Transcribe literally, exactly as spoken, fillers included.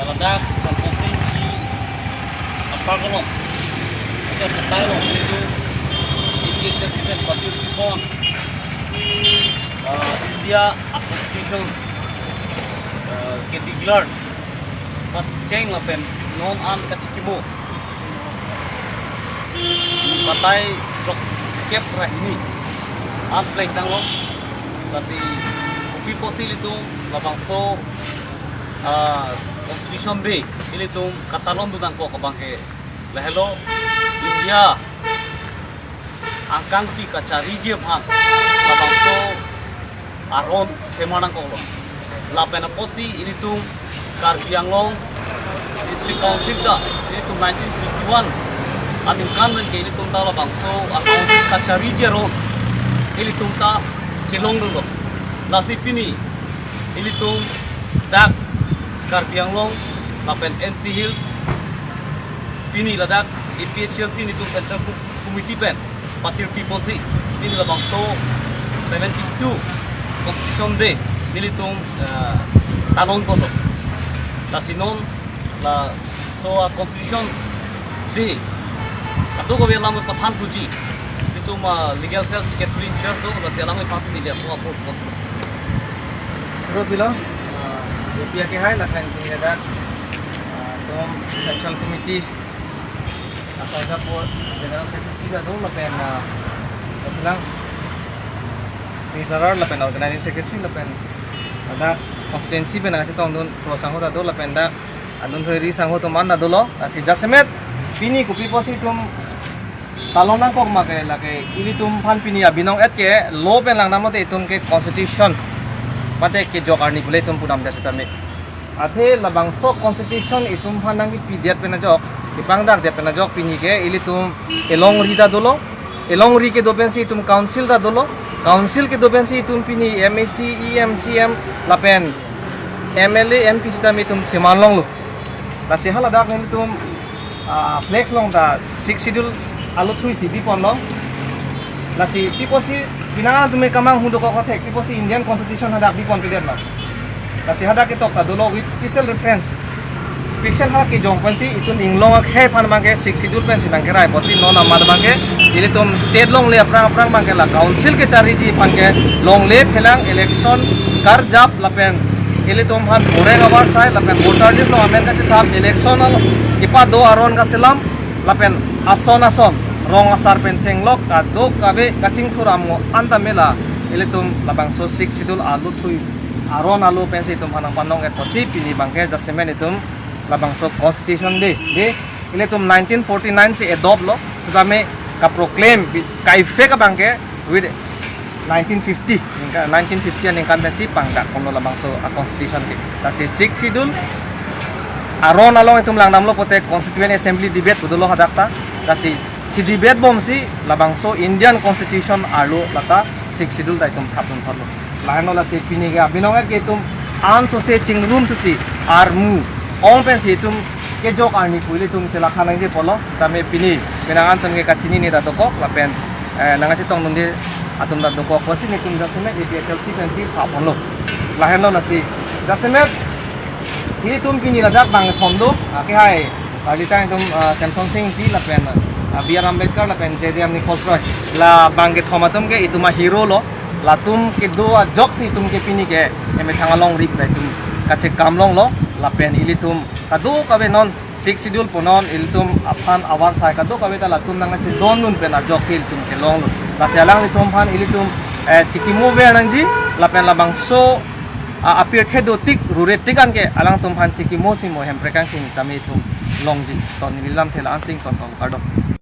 Ladak Santosh Singh ji apar kono. Ita chatai lo itu, itu sesiden pati pon. Ah, India a constitution, ah, ke declare, but cheng lapen non an kachikimo. Batai throk kep ra hini an plengtanglo. Lasi kopi pusi ilitum labangso, ah, Constitution Day ilitum katalon dun nangkok abang ke lahelo, India angkangpi kachariji aphan labangso aron semar nangkoklo. Lapen apotsi ilitum Karbi Anglong District Council ta ilitum nineteen fifty-one aningkan pen ke ilitum ta labangso a council kachariji aron ilitum ta chelongdunlo. Lasi pini ilitum dak Karbi Anglong lapen N C Hills, pini ladak A P H L C nelitum Central Committee pen patir pi ponsi pini labangso seventy-two Constitution Day nelitum, eh, talon ponlo. Lasi non laso a Constitution Day kadokave alam pathan puji, nelitum, ah, Legal Cell Secretary in Charge do, lasi alangphan si neli ako ako ponlo. Ro pilo, ah, A P H L C hai lapen pini ladak, ah, nelitum Central Committee, asai ka po General Secretary ta do lapen, ah, bilang Treasurer lapen Organizing Secretary lapen ladak constituency pen nangchetongdun Pro Sangho ta do lapen dak adun thoi ri sangho atum an ta dolo. Lasi jasemet pini kopi pusi itum talon nangkok ma ke lake ilitum aphan pini abinong et ke law pen langdam mate itum ke constitution mate kejok arni pule itum pudam jas tame. Athe labangso constitution itum aphan nangkipi det pen ajok, kipangdak det pen ajok pini ke ilitum elongri ta dolo. Elongri kedo pensi itum council ta dolo. Council kedo pensi itum pini M A C, E M, C M lapen M L A, M P sitame itum cheman longlo. Lasi haladak nelitum, ah, flex along ta Sixth Schedule aluthui si biponlo. Lasi pi pusi pini atum ke kamang hung dokok athek, pi pusi Indian Constitution hadak bipon pidet lo. Lasi hadak ketok ta dolo with special reference. Special ha kejong pensi itum inglong akhei aphan abang ke Sixth Schedule pensi nangkerai pusi non amat abang ke ilitum state longle aphrang aphrang abang ke la council kechariji aphan ke longle phelang election karjap lapen ilitum aphan boreng avarsai lapen voter list along amen kachethap election along kepado aron kaselam lapen ason ason rong asar pen chenglok kadokave kachingthur amo anta mela ilitum labangso Sixth Schedule aluthui aron alo pensi itum aphan nangpanong et pusi pini abang ke jasemet itum labangso Constitution Day, de, ilitum nineteen forty-nine si adopt lo, sitame ka-proclaim, bi-, ka-effect abang ke with nineteen fifty, ningkan, nineteen fifty aningkan pensi pangdak ponlo labangso a constitution ke. Lasi Sixth Schedule aron along itum langdamlo pote Constituent Assembly debate pu dolo hadak ta. Lasi chi debate bomsi labangso Indian Constitution arlo lata Sixth Schedule ta itum thapdun thotlo. Lahenlo lasi pini ke abinong et ke itum ansose chingrum thusi armu ong pensi itum kejok arni pu ilitum chelakha nangji apotlo, sitame pini penang an atum ke kachinine ta dokok lapen, eh, nangchetongdunde atum ta dokok pusi nelitum jasemet A P H L C pensi thap ponlo. Lahenlo lasi jasemet ilitum pini ladak bangkethom do, ah, ke hai, ah, arlitang itum, ah, Semson Sing Ingti lapen, ah, B R Ambedkar lapen J D M Nichols Roy. La bangkethom atum ke itum a-hero lo. Latum kedo ajoksi itum ke pini ke emethang alongri ta itum kachekam longlo lapen ilitum kadokave non Sixth Schedule pu non ilitum aphan avarsai kadokave ta latum nangchedondun pen ajoksi ilitum kelonglo. Lasi alanglitum aphan ilitum, eh, chikimo ver nangji lapen labangso, ah, apirthe dotik rure tik an ke alangtum aphan chikimo simo Hemprek angking tame itum longji. To neli lamthe la-an si ingtontong, kardom.